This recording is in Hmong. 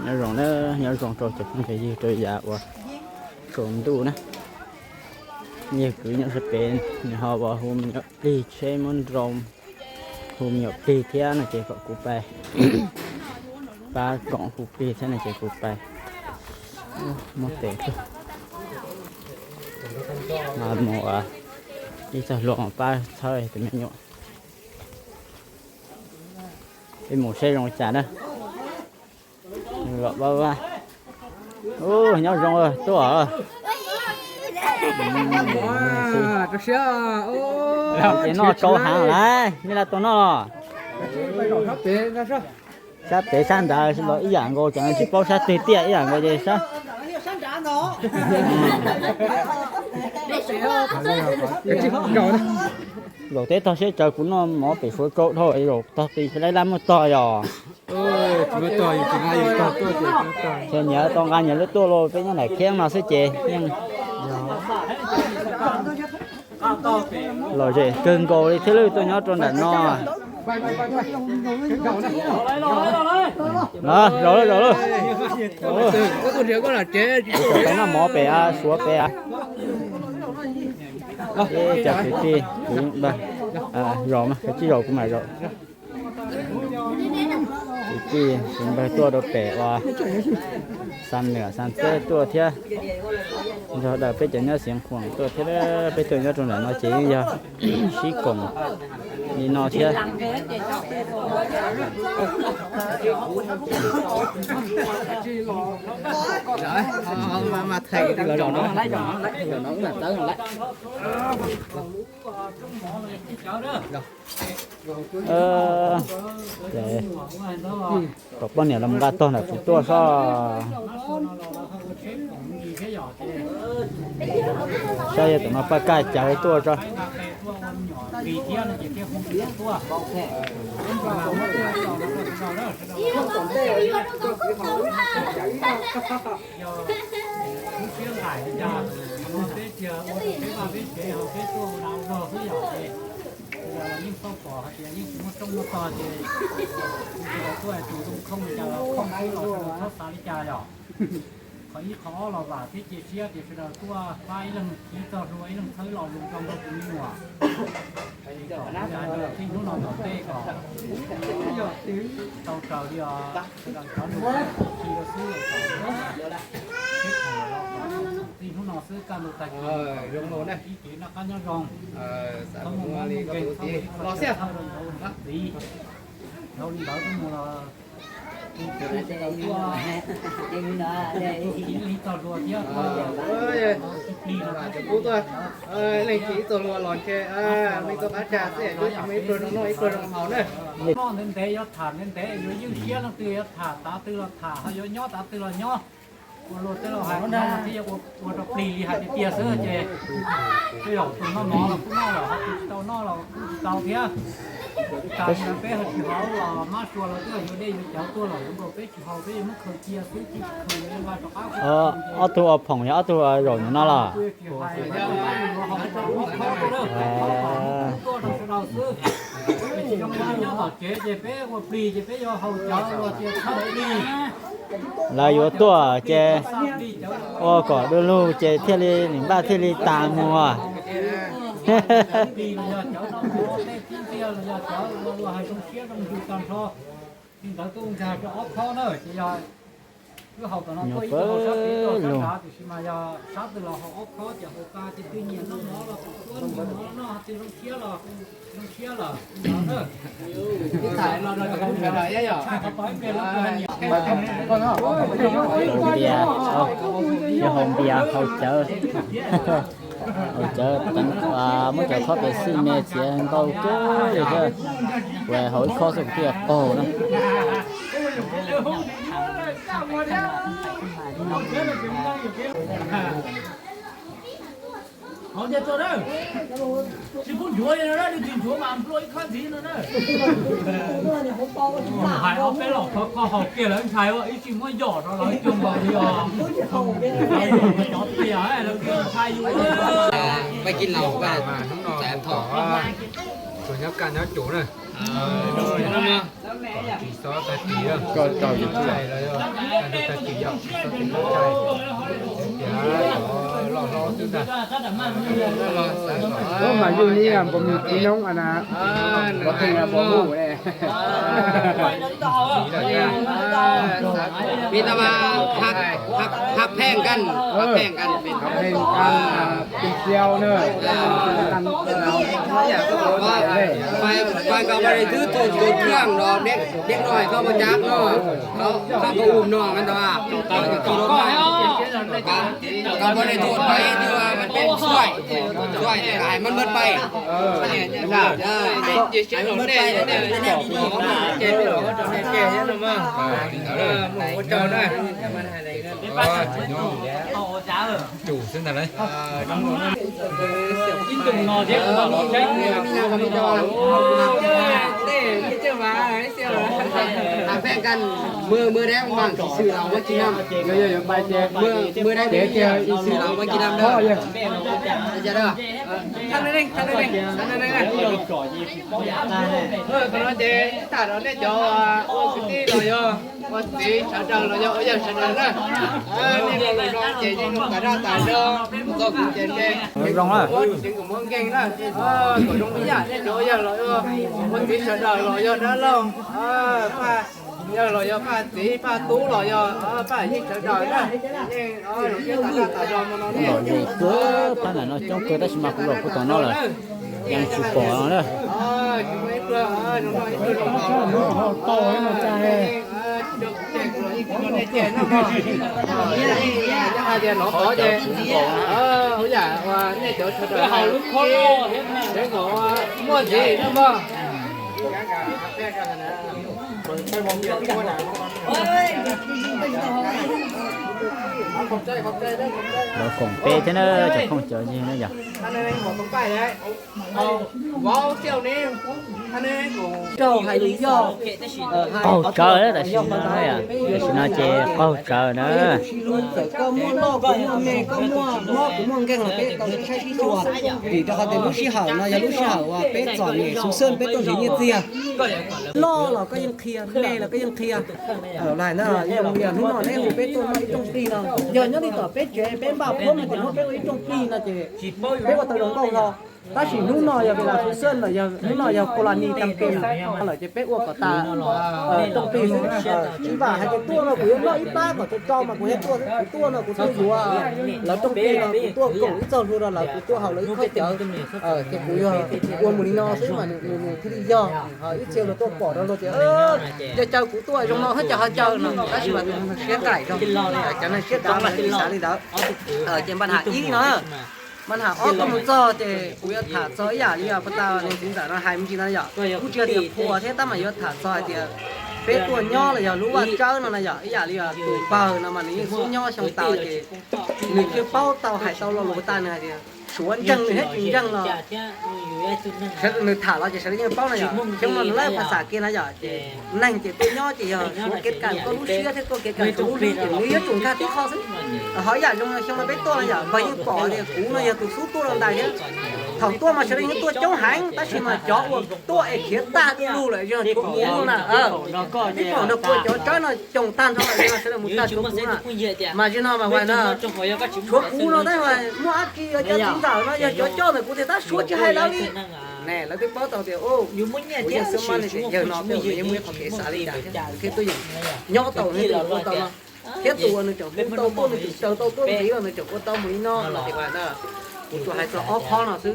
Nyob zoo na, nyob zoo rau cov phooj cov ywg rau yav uas tsaus ntuj na. Yawg kwv nyob sab pem, nws ho ua hu me nyuam plig tsheb muab nrau, hu me nyuam plig thiab no ces kom kuv pais pab koom hu plig thiab no ces kuv pais muab tes mus ib txog hlua pab txhawb tus me nyuam. Peb mus saib zoo li cas na. Los pab pab. Ub, nyob zoo tuaj. Ces noj tsau heev lawm, nej laj tuaj noj los? Sab pem sab ntawd los ib yam nkaus, cov no tsis paub sab twg tiaj ib yam nkaus ces sab zaum teb tog siab tsawv kuv noj mov pem Suav tsau dhau zaum tog pes laib laj muaj tog yog. Ces nyias tau nqa nyias lub tuaj los peb nyob nram kheeb no xwb ces yeej lom zem kawg nkaus li thiab lawm tuaj nyob rau nram no. Zaum lawm, zaum lawm. Kuv tau noj mov pem Suav pem. Cov kwv tij, zaum mas, kav tsij zaum kuv mam zaum. Kwv tij kwv npawg tuaj rau pem uas Xam Nwm Xam Txawb tuaj thiab, nrog daws peb cov nyob Xeev Khuam tuaj thiab, peb tuaj nyob rau nram no ces yeej yog sib koom li no thiab. Kom poj niam los nqa tog ntawm kuv tuaj soj. Saib yog tus no paj kaj cawv tuaj tso. Yeej tau pom hais tias yeej tsis muaj rooj muaj tog ces kuv tsis tau tuaj tus zoo khooj li cas los khooj xwb los sawv daws txhob xav li cas yom. Qhov ib qhov ob los vam thiab cia siab tias sawv daws tuaj pab ib leeg ib txoj hlua ib leeg txhawb los zoo rau tus me nyuam. Kom hais tias txij hnub no tom ntej kom tau raws li os sawv daws cov lus txi rau xwb los kom txij hnub no xwb kaj ntug tag kis ib cev noj qab nyob zoo. Txhob muaj mob muaj nkeeg, txhob muaj ib qho chaw thawj rau ntawd ua nrab txiv. Dhau li ntawd tuaj mus los ib txoj hlua thiab. Leej tsis ib txoj hlua los ntshe leej txoj qab tsa xwb twb tsis muaj ib pluag zoo noj ib pluag zoo haus na. Noj ntev ntev yuav tham ntev ntev yuav ywj siab leej twg yuav tham tav twg los tham ho yuav nyob tav twg los nyob. Ua luag tej laus hais no thiaj yuav ua rau plig li hais tiag tiag xwb ces tej zaum tus noj mov los kuj noj lawm, ho tus tsis tau noj los kuj tsis tau thiab. Tam sim no peb ho tsis haus los mab sua los twb yuav dej yuav cawv tuaj lawm, yuav nkaus peb tsis haus peb yuav muab khaws cia xwb, tsis khaws yuav nqa rov qab. Ob tug ua phoom yog ob tug zaum ntawm no los? Tuaj rau sawv daws xwb, tsis zoo li nyob tom tsev ces peb ua plig ces peb yuav haus cawv los ces txhob plig. Lawv yuav tuaj ces ua kom du lug ces thiaj li nim npaj thiaj li tas muag. Plig los yog cawv no, tej tib ntxiag los yog cawv ua luag hais zoo siab zoo ntsws tag nrho. Li ntawd tuaj nkag rau ob khob na ces yog wb haus tom no tuaj ib tug haus sab tid tuaj sab nrad, tiam sis mas yog sab twg los haus ob khob ces haus tas ces twg nyiam noj mov los kuj tuaj nyiam mov noj, twg zoo siab los zoo siab lawm. Haus npias, yog haus npias haus cawv, haus cawv, muab cov khob pes xij me txiav ntau kawg li thiab. Kuv haus ib khob xwb kuv twb qaug na. Hauv ntiag txog na, tsis pub nchuav li no na, nws tsis nchuav mas nplua ib khob ntxiv no na. Hais ob peb los qhov koj haus kiag lawv ntshai ua ib tsis muab yom rau lawv cog npaum li os. Cov tias lawv ntshai yus. Paj kib laus, txav thom, tsuas nyob kaj nyob cuv na. Tsis txhob tag kis, koj tau yus txais los yog Ub, mas yus ni npos mis txiv noob a na, npos tus npos mus ne. Peb tau mas hab pheej kan, hab pheej kan, hab pheej kan, peb xiau na. Fais kom pab twb tus tus kiag los deb deb no koj mus cab no, koj koj ua no mas ntag. Kom pab twb tus pais twb mas peb tsuaij tsuaij hais mab mab pais. Ua tsaug na. Cus xwb ntag lauj. Mus mus deb mus deb mus deb mus deb. Qhov no ces tham rau nej cov ua kwv tij los yog ua txiv sawv daws los yog ua yawg sawv daws na. Nej los no ces yeej tas zaj tas zog txog kuv ces npe, ces kuv muab nkeeg na. Kom zoo ib yam nej cov ua yawg los ua txiv sawv daws los yog dab laug, Paj yawg los yog Paj txiv Paj tub los yog Paj yij sawv daws na. Yeej los siab tas zaj tas zog no no ne. Pab ntawm no coob kawg tab sis mas kuv los kuv tom no lawm, yeej tsis pom no na. Hais tias no tod ces, ua yam uas nej cov sawv daws hais, ces kom muaj ntxiv no mog. Los koom peb thiab na, cov phooj cov ywg na yom. Rau hais lus yog qaug tsawv tam sim no, tam sim no ces qaug tsawv na. Lub sij hawm koj muaj loj kuv muaj me, koj muaj mob kuv muaj nkeeg los peb tau sib saib sib xyuas, vim rau qhov tias lub sij hawm no yog lub sij hawm uas peb txom nyem xu xwb peb tuaj nrhiav nyiaj txiag. Loj los koj yeej qhia, me los koj yeej qhia. Lais na, yog hnub no neb hu peb tuaj noj ib rooj plig no, yog nyob li tom peb tsev peb npaj phuab no ces muab peb ua ib rooj plig no ces peb ua tau zoo nkauj no. Tab sis hnub no yog vim las xu xwb lawm, yog hnub no yog kau las nis tas pem lawm ces peb ua kom tas rooj plig xwb. Tsis vam hais tias tuaj no kuv yuav noj ib plab kom tso tso mas kuv thiaj tuaj, kuv tuaj no kuv tuaj yuav lawv rooj plig no kuv tuaj koom ib txog hlua rau lawv, kuv tuaj haus lawv ib khob cawv. Ces kuv yog ua mus li no xwb mas nws thiaj li yog. Ib txhia luag tuaj pom rau luag tias yog caw kuv tuaj zoo no thiab caw ho caw no, tab sis mas tus siab nqaim zog, cov neeg siab dav mas xav li ntawd. Ces npaj ham ib no, npaj ham ob tuaj mus txog ces kuv yuav tham txog ib yam li pas tas niag txiv ntxawm no hais me ntsis no yom. Kuj tsis yog tias qhuas thiab tab mas yuav tham txog hais tias peb tuaj nyob los yog lub vaj tsawb no na yom, ib yam li tus npawg no mas nws yeej xub nyob xyoo tas ces nws twb paub tau hais tau lo lus pas tas nws hais tias suav ntseeg nws thiab tsis ntseeg no, sawv daws nws tham los ces sawv daws yeej paub no yom. Xyoo no nws lawv phas xas kiag na yom, ces neeg ces tuaj nyob ces yog suav kev kas koj lub siab thiab koj kev kas suav lub siab ces nws yuav tsum nkag tib qho xwb. Ho ib yam zoo xyoo no peb tuaj no yom, npawg yeej pom tias kuv no yog tus xub tuaj rau ntais thiab. Thaum tuaj mas sawv daws yeej tuaj coob heev tab sis mas cov uas tuaj es khiav tag du lug lawm yog tshuav kuv no na. Tib pom nrog kuv cov tsawb no coom tag nrho lawm yog sawv daws mus tag tshuav kuv na. Mas zim no mas ua no tshuav kuv no tab muaj dab tsi cov txiv ntxawm no yog cov coj ntawm kuv tias tab suav tsis hais lawv li. Ne lawv twb paub tau tias kuv yeej xub mab li tias yawg no peb yeej muaj ib qho kev xav li cas thiab kuv thiaj tuaj yeem nyob tau thiab ua tau no. Thiab tus uas nws tseem hu tau tuaj nws tseem raws tau tuaj ntxiv los nws tseem ua tau mus li no no tias kuv tsuas hais txog ob qho no xwb.